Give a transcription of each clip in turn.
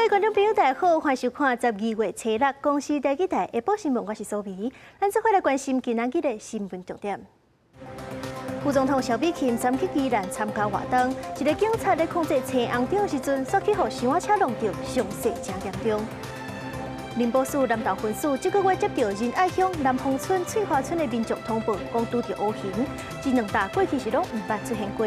各位觀眾朋友，大家好，歡迎收看12月初六公視第二台下晡新聞，我是蘇眉。咱做伙來關心今仔日的新聞重點。副總統蕭美琴昨去宜蘭參加活動，一个警察咧控制青紅燈的時陣，煞去予箱仔車挵著，傷勢誠嚴重。林寶樹南投分署這个月接著仁愛鄉南豐村翠華村的民眾通報，講拄著烏熊，這兩大過去是攏毋捌出現過。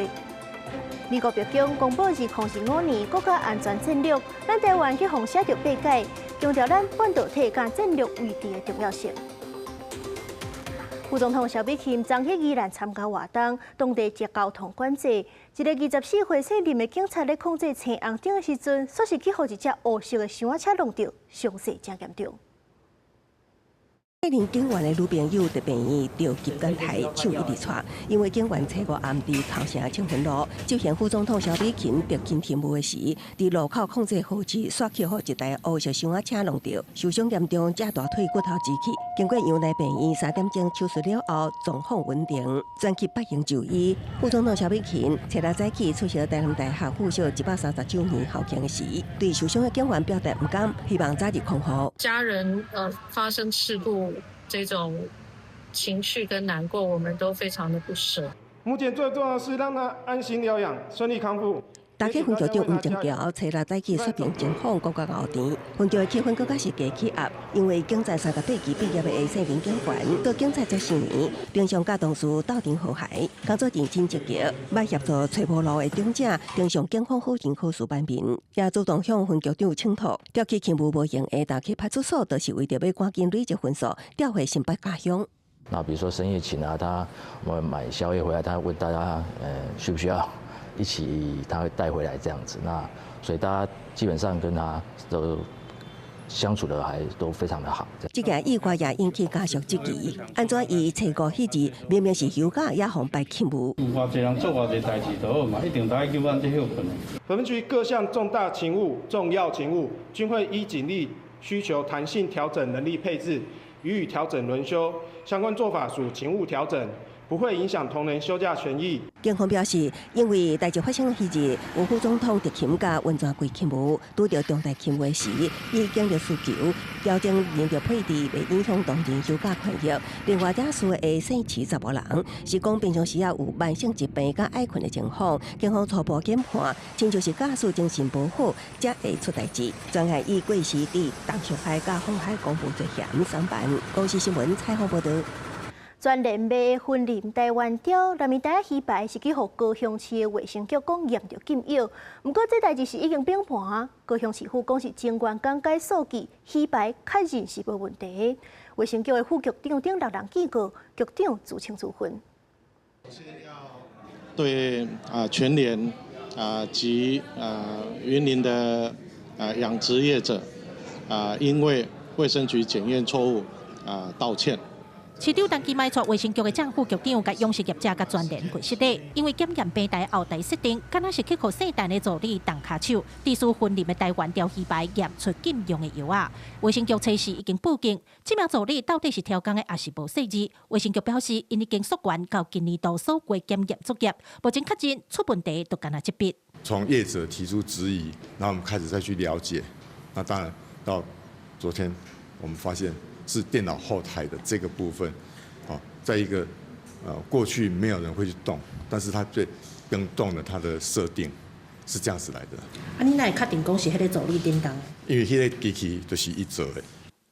美國白宮公布2025年國家安全戰略，咱台灣去予寫著八改，強調咱半導體佮戰略位置的重要性。副總統蕭美琴昨去宜蘭參加活動，當地一交通管制，一个24歲姓林的警察咧控制青紅燈的時陣，煞是去予一隻烏色的箱仔車挵著，傷勢誠嚴重。這名警員的女朋友佇病院著急診台，手一直掣，因為警員初五暗佇頭城慶芬路執行副總統蕭美琴特勤勤務的時，佇路口控制號誌，煞去予一台烏色箱仔車挵著，受傷嚴重，這大腿骨頭折去。經過陽台病院3點鐘手術了後，狀況穩定，轉去北榮就醫。副總統蕭美琴初六早起出席台南大學附小130周年校慶時，對受傷的警員表達毋甘，希望早日康復。家人發生事故，這種情緒跟難過，我們都非常的不捨。目前最重要的是讓他安心療養，順利康復。大溪分局長黃正橋初六早起說明情況，講甲熬甜。分局的氣氛閣較是低氣壓，因為警察38期畢業的姓林警員，做警察才4年，平常佮同事鬥陣和諧，工作認真積極，捌協助揣無路的長者，呈上警方好人好事版面，也主動向分局長請託，調去勤務無閒的大溪派出所，就是為著欲趕緊累積分數，調回新北家鄉。那比如說深夜勤啊，他我們買宵夜回來，他問大家，需不需要一起，他會帶回來這樣子。那所以大家基本上跟他都相處得還都非常的好。這件意外也引起家屬質疑，按怎伊初五彼日明明是休假，也予排勤務？有偌濟人做偌濟代誌就好嘛，一定都愛叫阮這歇睏。本分局各項重大勤務、重要勤務，均會依警力需求彈性調整人力配置，予以調整輪休。相關做法屬勤務調整，不會影響同仁休假權益。警方表示，因為代誌發生彼日，有副總統特勤佮溫泉季勤務，拄著重大勤務時，依警力需求調整人力配置，袂影響同仁休假權益。另外，肇事的姓徐查某人，是講平常時也有慢性疾病佮愛睏的情況，警方初步研判，親像是駕駛精神無好，才會出代誌。專案以過失佇東石海佮鴻海公布罪嫌送辦。公視新聞採訪報導。全聯賣雲林台灣鯛，南台魚排是去予高雄市的衛生局講驗著禁藥，毋過這代誌是已經崩盤。高雄市府講是前員工改數據，魚排確認是無問題。衛生局的副局長頂六人警告，局長自請處分。對啊，全聯啊及啊雲林的啊養殖業者啊，因為衛生局檢驗錯誤啊道歉。市長陳其邁帶衛生局的正副局長、佮養殖業者佮全聯跪失禮，因為檢驗平台後台設定，敢若是去予姓陳的助理動跤手，致使雲林的台灣鯛魚排驗出禁用的藥仔。衛生局初時已經報警，這名助理到底是超工的，抑是無細膩？衛生局表示，𪜶已經溯源到今年度所過檢驗作業，目前確認出問題就干焦這筆。從業者提出質疑，然後我們開始再去了解。那當然到昨天，我們發現是電腦後台的這個部分，哦，在一個過去沒有人會去動，但是它對更動了它的設定，是這樣子來的。啊，你哪會確定講是彼个助理叮當？因為彼个機器就是伊做的。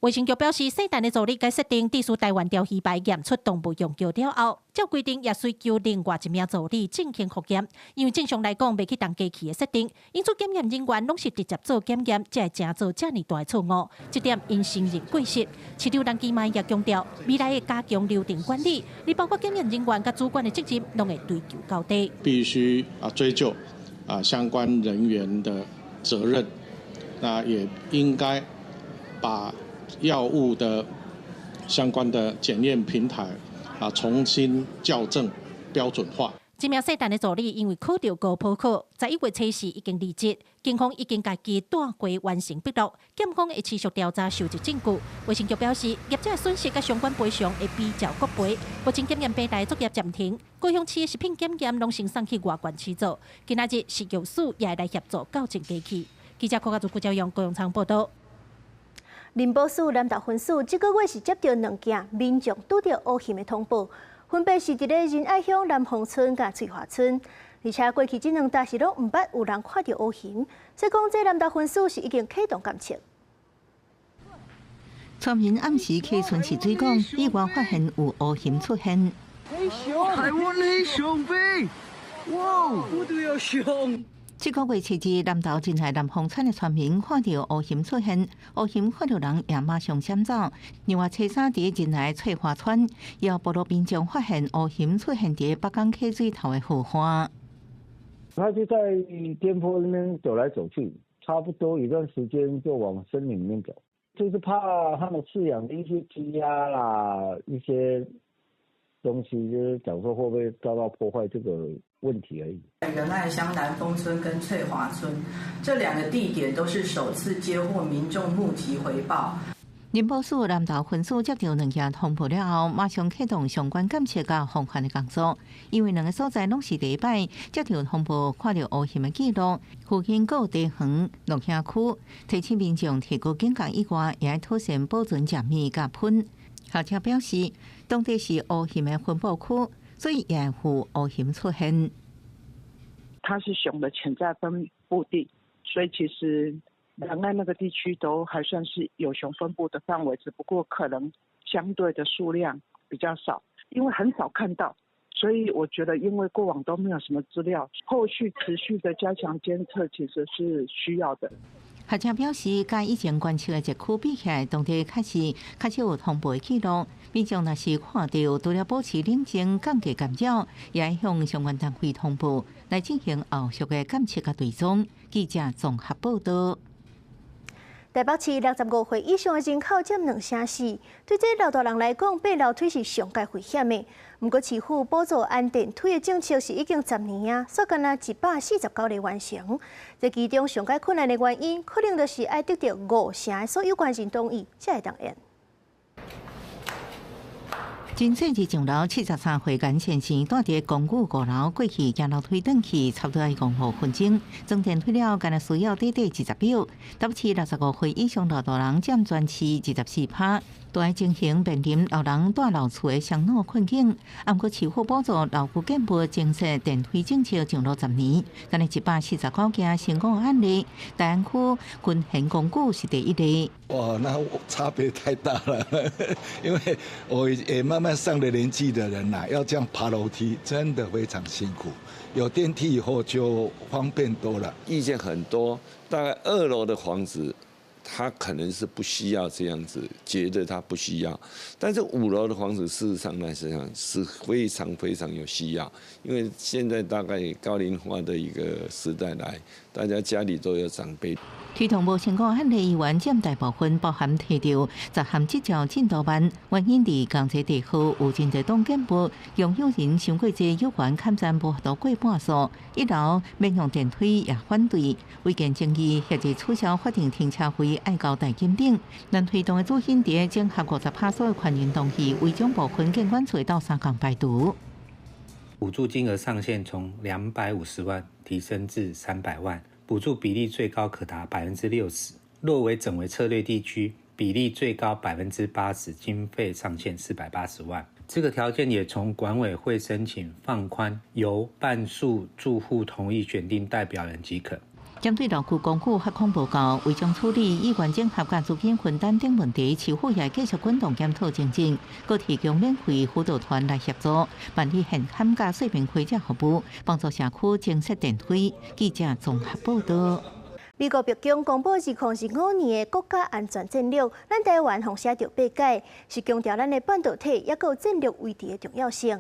衛生局表示，姓陳的助理改設定，致使台灣鯛魚排驗出動物用藥了後，照規定也需求另外一名助理進行複驗。因為正常來講，袂去動機器的設定，因此檢驗人員攏是直接做檢驗，才會成做遮爾大的錯誤。這點𪜶承認過失。市長陳其邁也強調，未來會加強流程管理，你包括檢驗人員佮主管的責任，攏會追究到底。必須啊追究啊相關人員的責任，那也應該把藥物的相關的檢驗平台啊，重新校正標準化。這名姓陳的助理因為考著高普考，11月初時已經離職，警方已經共伊帶回完成筆錄，檢方會持續調查收集證據。衛生局表示，業者損失佮相關賠償會比照國賠。目前檢驗平台作業暫停，高雄市的食品檢驗攏先送去外縣市做。今仔日食藥署也會來協助校正機器。記者郭家祖、顧朝陽、高永昌報道。林寶署南投分署這個月是接著兩件民眾拄著烏熊的通報，分別是佇咧仁愛鄉南豐村佮翠華村，而且過去這兩冬是攏毋捌有人看著烏熊，所以講這南投分署是已經啟動監測。村民暗時去巡視水港，意外發現有烏熊出現。黑熊，台灣黑熊飛，哇，不對有熊。這個月7日，南投仁愛南豐村的村民看著烏熊出現，烏熊看著人也馬上閃走。另外，初三佇仁愛翠華村，有部落民眾發現烏熊出現佇北港溪水頭的河岸。他就在邊坡那邊走來走去，差不多一段時間就往森林裡面走，就是怕他們飼養的一些雞鴨啦，一些東西，就是假如說會不會遭到破壞這個問題而已。仁愛鄉南豐村跟翠華村這兩個地點都是首次接獲民眾目擊回報。林寶署南投分署接著兩件通報了後，馬上啟動相關監測佮防範的工作。因為兩个所在攏是第一擺接著通報看著烏熊的記錄，附近閣有茶園、農業區，提醒民眾提高警覺以外，也愛妥善保存食物佮噴。學者表示，當地是烏熊的分布區，所以也會有烏熊出現。它是熊的潛在分布地，所以其實兩岸那個地區都還算是有熊分布的範圍，只不過可能相對的數量比較少，因為很少看到，所以我覺得因為過往都沒有什麼資料，後續持續的加強監測其實是需要的。學者表示，佮以前觀測的熱區比起來，當地確實較少有通報的記錄。民眾若是看著，除了保持冷靜、降低干擾，也愛向相關單位通報，來進行後續的監測佮追蹤。記者綜合報道。台北市65歲以上的人口佔2成4，對這老大人來講，爬樓梯是上蓋危險的。毋過市府補助安電梯的政策是已經10年啊，煞干焦149个完成。這其中上蓋困難的原因，可能就是愛得著五成的所有權人同意，才會當用。真細佇上樓73歲顏先生，蹛佇公寓5樓，過去行樓梯轉去，差不多愛5分鐘。裝電梯了，干焦需要短短20秒。台北市65歲以上老大人佔全市24%，大情形面臨老人蹛老厝的雙老困境。毋過市府補助老舊建物增設電梯政策上路10年，干焦149件成功案例，大安區群賢公寓是第一例。哇，那差別太大了，因為我也慢慢上了年紀的人啦，要這樣爬樓梯真的非常辛苦。有電梯以後就方便多了。意見很多，大概2樓的房子，他可能是不需要這樣子，覺得他不需要。但是5樓的房子，事實上來講是非常非常有需要，因為現在大概高齡化的一個時代來，大家家裡都有長輩。推動無成功案例議員佔大部分，包含提著10項執照進度慢，原因佇工作地號有真濟棟建物，擁有人傷過濟有權砍單無法度過半數，1樓免用電梯也反對，違建爭議協議取消法定停車費愛交代金等。難推動的主因佇整合50%所有權人同意，違將部分建管處鬥相共排除。補助金額上限從250萬提升至300萬。補助比例最高可達60%，若為整危策略地區，比例最高80%，經費上限480萬。這個條件也從管委會申請放寬，由半數住戶同意選定代表人即可。針對老舊公寓發空無夠，違章處理、意願整合佮資金分擔等問題，市府也繼續滾動檢討前進，閣提供免費輔導團來協助辦理現金佮說明會者服務，幫助社區增設電梯。記者綜合報道。美國白宮公布2025年的國家安全戰略，咱台灣予寫著八解，是強調咱的半導體抑閣戰略位置的重要性。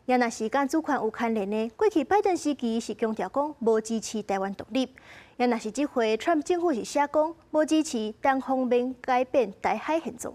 也若是佮主權有牽連的，過去拜登時期是強調講無支持台灣獨立，也若是這回川普政府是寫講無支持單方面改變台海現狀。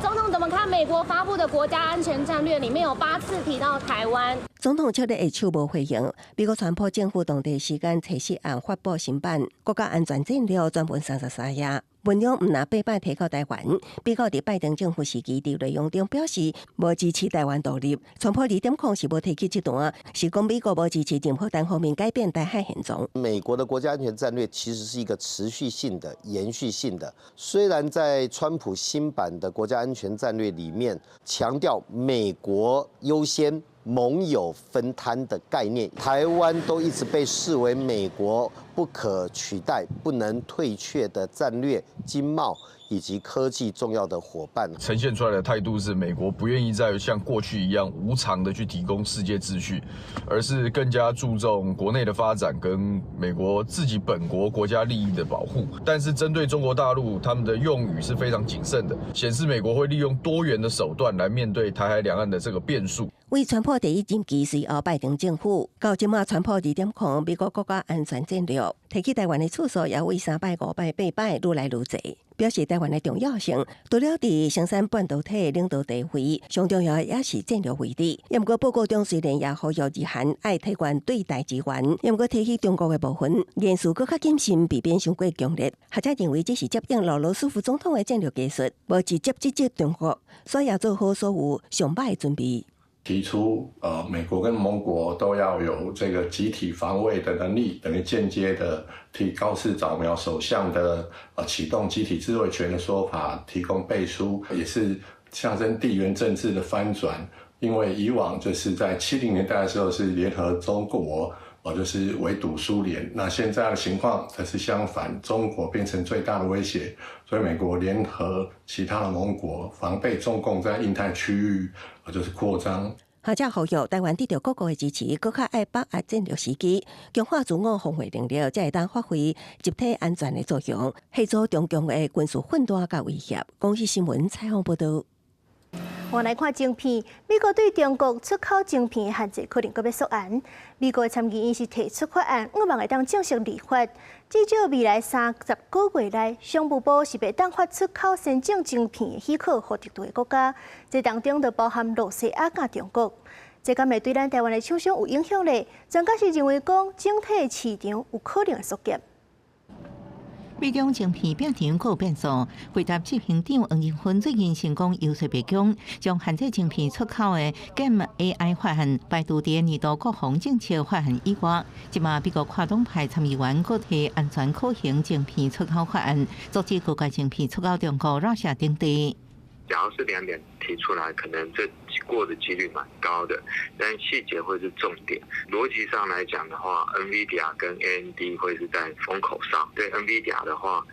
總統怎麼看美國發布的國家安全戰略？裡面有8次提到台灣。總統笑咧下手無回應。美國川普政府當地時間初四暗發布新版國家安全戰略專文33頁，文章毋若八擺提到台灣，美國佇拜登政府時期佇內容中表示無支持台灣獨立。川普2.0是無提起這段，是講美國無支持任何單方面改變台海現狀。美國的國家安全戰略其實是一個持續性的、延續性的。雖然在川普新版的國家安全戰略裡面強調美國優先、盟友分攤的概念，台灣都一直被視為美國不可取代、不能退卻的戰略、經貿以及科技重要的夥伴。呈現出來的態度是，美國不願意再像過去一樣無償的去提供世界秩序，而是更加注重國內的發展跟美國自己本國國家利益的保護。但是針對中國大陸，他們的用語是非常謹慎的，顯示美國會利用多元的手段來面對台海兩岸的這個變數。為川普第一任期隨後拜登政府到這馬川普2.0美國國家安全戰略提起台灣的次數也為三擺、五擺、八擺愈來愈濟，表示台灣的重要性。除了佇生產半導體領導地位，上重要也是戰略位置。毋過報告中雖然也呼籲日韓愛提懸對台支援，毋過提起中國的部分，言辭閣較謹慎，避免傷過強烈。學者認為這是接應羅羅斯福總統的戰略技術，無直接指責中國，所以也做好所有上歹的準備。提出，美國跟盟國都要有這個集體防衛的能力，等於間接的替高市早苗首相的啟動集體自衛權的說法提供背書，也是象徵地緣政治的翻轉。因為以往就是在70年代的時候是聯合中國，就是圍堵蘇聯。那現在的情況則是相反，中國變成最大的威脅，所以美國聯合其他的盟國，防備中共在印太區域就是擴張。學者呼籲台灣得到各國的支持，閣較愛把握戰略時機，強化自我防衛能力，才會當發揮集體安全的作用，嚇阻中共的軍事奮鬥佮威脅。公視新聞採訪報道。我來看晶片，美國對中國出口晶片的限制可能閣欲縮嚴。美國參議院是提出法案，向望會當正式立法。至少未來30個月內，商務部是袂當發出口先進晶片的許可予敵對的國家，這當中就包含羅西亞佮中國。這敢會對咱台灣的廠商有影響咧？專家是認為講，整體的市場有可能會縮減。美中晶片拼場閣有變數，輝達執行長黃仁勳最近成功遊說白宮，將限制晶片出口的減 AI 法案排除佇年度國防政策法案以外。這馬美國跨黨派參議員閣提安全可行晶片出口法案，阻止高階晶片出口中國、russia 等地。假如是兩點提出來，可能這過的幾率蠻高的，但細節會是重點。邏輯上來講的話，NVIDIA 跟 AMD 會是在風口上。對 NVIDIA 的話，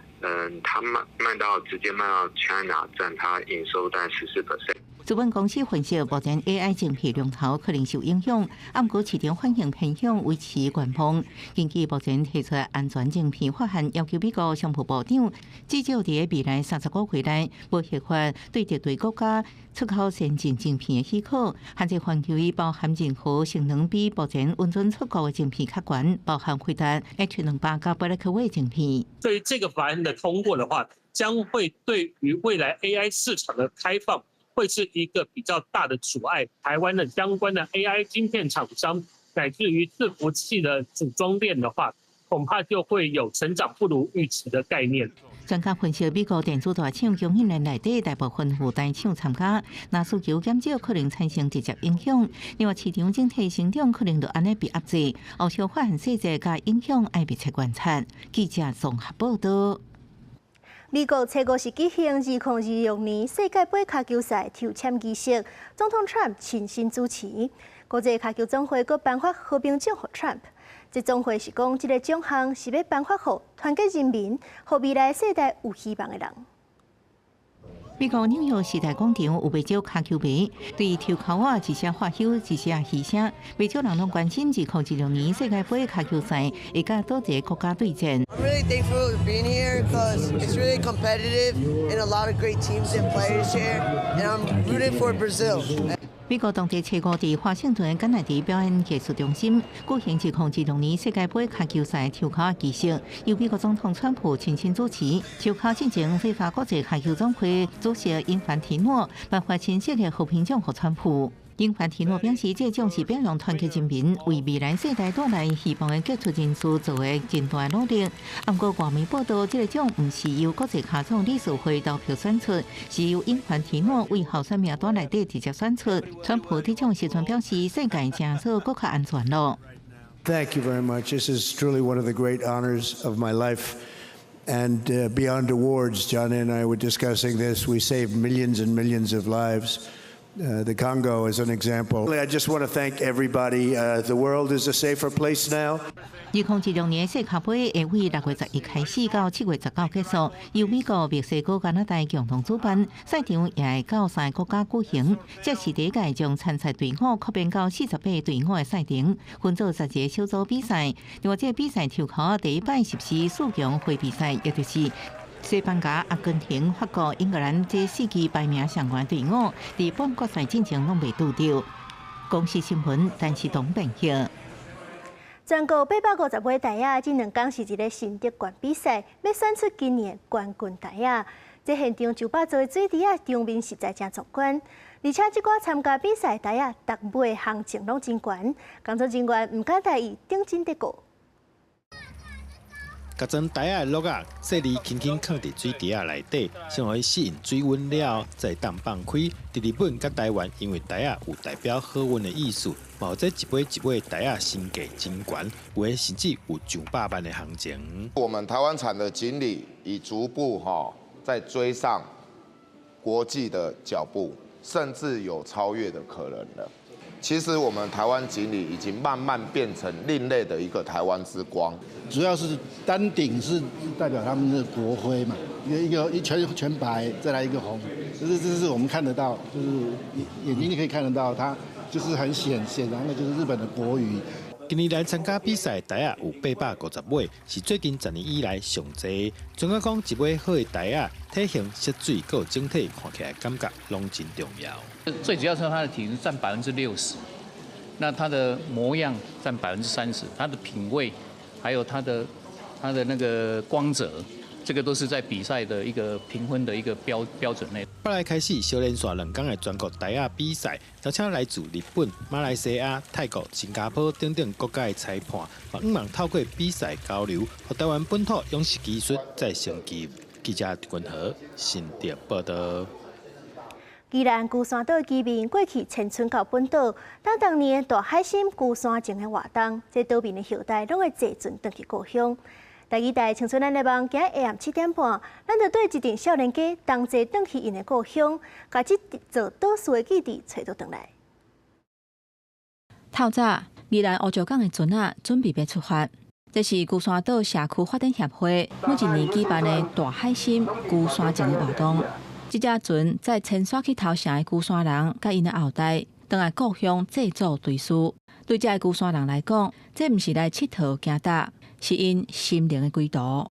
它賣到直接賣到 China，佔它營收大概14%。資本公司分析，目前 AI 晶片龍頭可能受影響，毋過市場反應偏向維持觀望。根據目前提出安全晶片法案，要求美國商務部長至少佇未來30個月內，無核發對敵對國家出口先進晶片的許可，限制範圍包含任何性能比目前允准出國的晶片較懸，包含輝達 H200佮 Blackwell 晶片。對於這個法案的通過的話，將會對於未來 AI 市場的開放，會是一個比較大的阻礙。台灣的相關的 AI 晶片廠商，乃至於伺服器的組裝鏈的話，恐怕就會有成長不如預期的概念。專家分析，美國電子大廠供應鏈內底大部分有台廠參加，若需求減少，可能產生直接影響。另外，市場整體成長可能就按呢被壓制。後續法案細節佮影響愛密切觀察。記者綜合報道。美國初五是舉行2026年世界盃跤球賽抽籤儀式，總統川普親身主持。國際跤球總會閣頒發和平獎予川普。這總會是講，這个獎項是欲頒發予團結人民、予未來世代有希望的人。美國紐約時代廣場有袂少跤球迷，對抽鬮仔一聲喝囂，一聲噓聲，袂少人攏關心2026年世界盃跤球賽會佮佗一个國家對戰。 I'm really thankful to being here because it's really competitive and a lot of great teams and players here, and I'm rooting for Brazil. 美國當地初五佇華盛頓甘迺迪表演藝術中心舉行2026年世界盃跤球賽抽鬮儀式，由美國總統川普親身主持。抽鬮進前，FIFA 國際跤球總會主席因凡提諾頒發新設的和平獎予川普。英凡提諾表示，這獎是表揚團結人民為未來世代帶來希望的傑出人士做的真大努力。毋過外媒報道，這個獎毋是由國際跤總理事會投票選出，是由英凡提諾為候選名單內底直接選出。川普得獎時陣表示，世界正做閣較安全囉。 Thank you very much. This is truly one of the great honors of my life. And beyond awards, Gianni and I were discussing this. We saved millions and millions of lives. The Congo as an example. I just want to thank everybody. The world is a safer place now. 2016年世跤盃會為6月11開始到7月19結束，由美國、墨西哥、加拿大共同主辦，賽場也會到三个國家舉行。這是第一屆將參賽隊伍擴編到48個隊伍的賽程，分做12個小組比賽。另外，這個比賽抽籤第一擺實施四強回避賽，也就是西班牙、阿根廷、法國、英格蘭這四支排名上懸隊伍，佇半決賽進前攏袂拄著。公視新聞，陳世東編譯。全國850尾台仔，這兩工是一个新竹縣比賽，欲選出今年冠軍台仔。這現場上百座的水池仔，場面實在誠壯觀。而且這寡參加比賽台仔，逐尾行情攏真懸，工作人員毋敢大意，認真咧顧。共裝台仔的罌仔，細膩輕輕囥佇水池仔內底，先予伊適應水溫了後，再當放開。佇日本佮台灣，因為台仔有代表好運的意思，嘛予這一尾一尾台仔身價真懸，有的甚至有上百萬的行情。我們台灣產的錦鯉已逐步哈在追上國際的腳步，甚至有超越的可能了。其實我們台灣錦鯉已經慢慢變成另類的一個台灣之光。主要是丹頂是代表他們的國徽嘛，一個一個一全全白，再來一個紅，這是我們看得到，就是眼睛就可以看得到，它就是很顯然的，就是日本的國魚。今年來參加比賽台仔有850尾，是最近10年以來上濟。專家講，一尾好的台仔，體型、色水、閣有整體看起來感覺攏真重要。最主要是它的體型佔60%，那它的模樣佔30%，它的品味，還有它的那個光澤，這個都是在比賽的一個評分的一個標準內。本來開始小連續2天的全國台仔比賽，邀請來自日本、馬來西亞、泰國、新加坡等等國家的裁判，嘛向望透過比賽交流，予台灣本土養殖技術再升級。記者陳君和新竹報道。宜蘭龜山島居民過去遷村到本島，當當年大海參龜山情的活動，這島民的後代攏會坐船轉去故鄉。第二代青春咱的夢，今下暗7點半，咱就對一陣少年家同齊轉去𪜶的故鄉，共這座島嶼的記憶揣倒轉來。透早，宜蘭烏石港的船仔準備欲出發。這是龜山島社區發展協會每一年舉辦的大海參龜山情的活動。這隻船載遷徙去頭城的龜山人，佮𪜶的後代，轉來故鄉祭祖追思。對這个龜山人來講，這毋是來𨑨迌行搭，是𪜶心靈的歸途。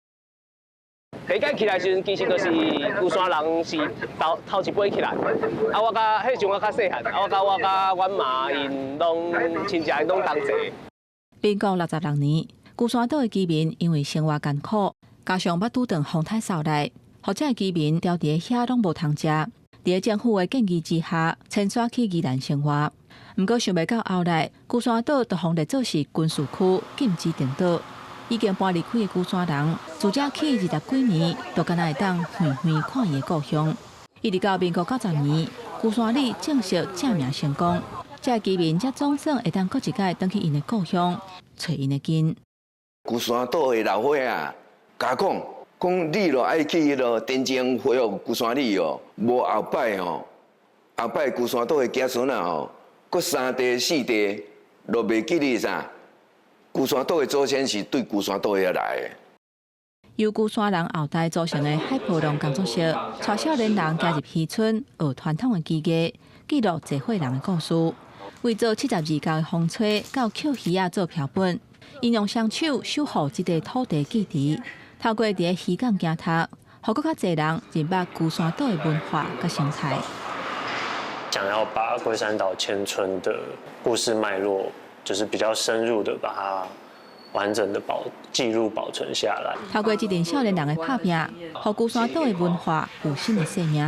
第一擺起來時陣，其實就是龜山人是頭頭一擺起來。啊，我佮彼時我較細漢，啊，我佮阮媽𪜶攏親戚𪜶攏同齊。民國66年，龜山島的居民因為生活艱苦，加上欲拄著風颱掃來，予這个居民牢佇遐攏無通食。佇政府的建議之下，遷徙去宜蘭生活。毋過想袂到後來，龜山島就予列做是軍事區，禁止登島。已經搬離開的龜山人，自這起20幾年，都敢若會當遠遠看伊的故鄉。一直到民國90年，龜山里正式正名成功，這个居民才總算會當閣一擺轉去𪜶的故鄉，揣𪜶的根。龜山島的老歲仔，共講，講你若愛去彼囉田前恢復龜山里哦，無後擺吼，後擺龜山島的子孫仔吼，閣三代四代，都袂記得啥。龜山島的祖先是對龜山島遐來的。由龜山人後代組成的海波浪工作室，帶少年人加入漁村，學傳統的技藝，記錄濟歲人的故事。為做72角的風吹到抾魚仔做標本，𪜶用雙手守護這塊土地記憶，透過佇个漁港行讀，予閣較濟人認捌龜山島的文化佮生態。想要把龜山島遷村的故事脈絡，就是比較深入的把它完整的保記錄保存下來。透過這陣少年人的拍拚，予龜山島的文化有新的生命。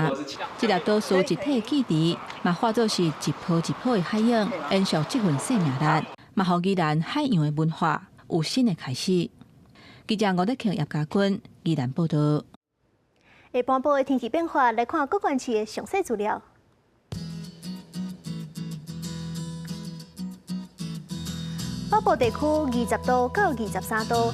這粒島嶼一體記憶，嘛化做是一波一波的海湧，延續這份生命力，嘛予宜蘭海洋的文化有新的開始。記者吳德慶、葉家軍，宜蘭報道。下半部的天氣變化，來看各縣市的詳細資料。北部地區20度到23度，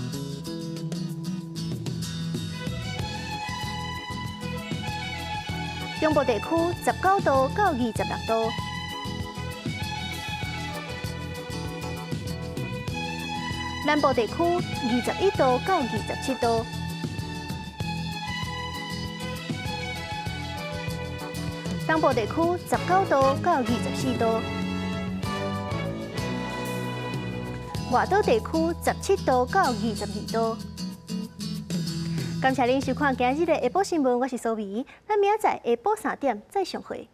中部地區19度到26度，南部地區21度到27度，東部地區19度到24度。外島地區17度到22度。感謝您收看今日的下晡新聞，我是蘇美，咱明仔載下晡3點再相會。